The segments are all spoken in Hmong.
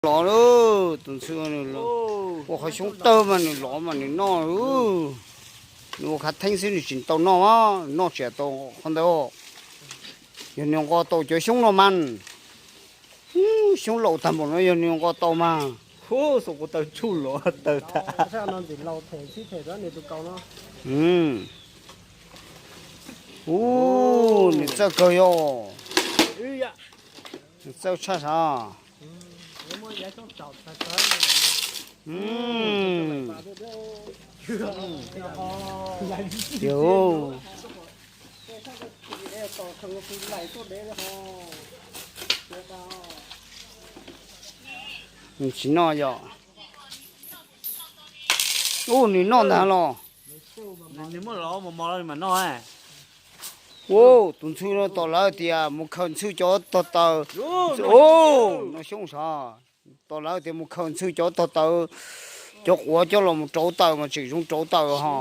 Lov lawm, tus ntxhw ua qhov xyoob tawg mas nws lov mas nws noj lawm. Nws ua khav theeb xwb nws tsis tau noj, noj tsis tau qhov ntawd. Yog nws nqos tau cov xyoob no mas, xyoob laus tag npaum no yog nws nqos tau mas. Hu, xo kuv taw tsuj los taw tas. Ub, nws txawj kawg yog. Nws txawj tshaj sav. Tiag. Nws tsis noj yom. Ub, nws noj ntag los. Ub, tus ntxhw no tom lawv tias mus khaws ntxhw cov tog taws. Ub, noj xyoob sav. Tom lawv tias mus khaws ntxhw cov tog taws, cov quav coj los mus rauv taws mas tseem zoo rauv taws ho.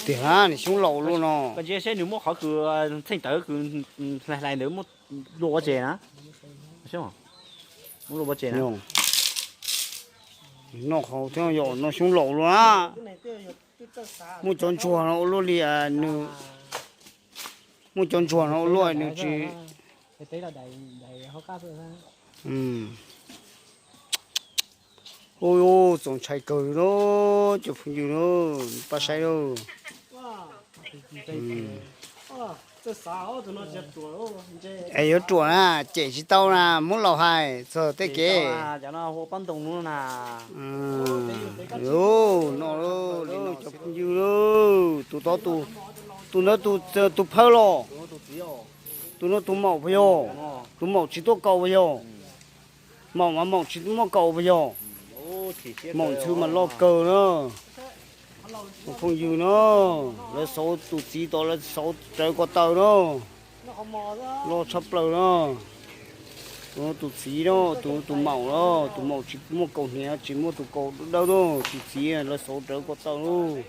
Tiag, nws xyoob laus luaj no. Koj ntsia seb nws muab qhov kws txheej tawv kws hlais hlais ntawd muab luaj pov tseg na. Muab luaj pov tseg na. Noj qhov thiab yom, noj xyoob laus luaj na. Muaj cov ntsuag no ua luaj li nws, muaj cov ntsuag no ua luaj nws tsis. Ub, txaus ntshai kawg li cov phooj ywg na, pab saib lauj. Es yuav ruam na, cem tsis tau na, muab laus hais txog tej kev. Noj li no cov phooj ywg lauj, tus tod, tus ntawd tus phawj los, tus no tus maum puas yog? Tus maum tsis tuaj kaus puas yog? Maum mas maum tsis muaj kaus puas yog? Maum ntxhw mas loj kawg na. Phooj ywg na, lawv xauv tus txiv tod lawv xauv rawv ko taw na. Loj tshaj plaws na. Tus txiv na, tus, tus maum na, tus maum tsis muaj kaus hniav tsis muaj tus kaus dawb na, tus txiv lawv xauv rawv ko taw lauj.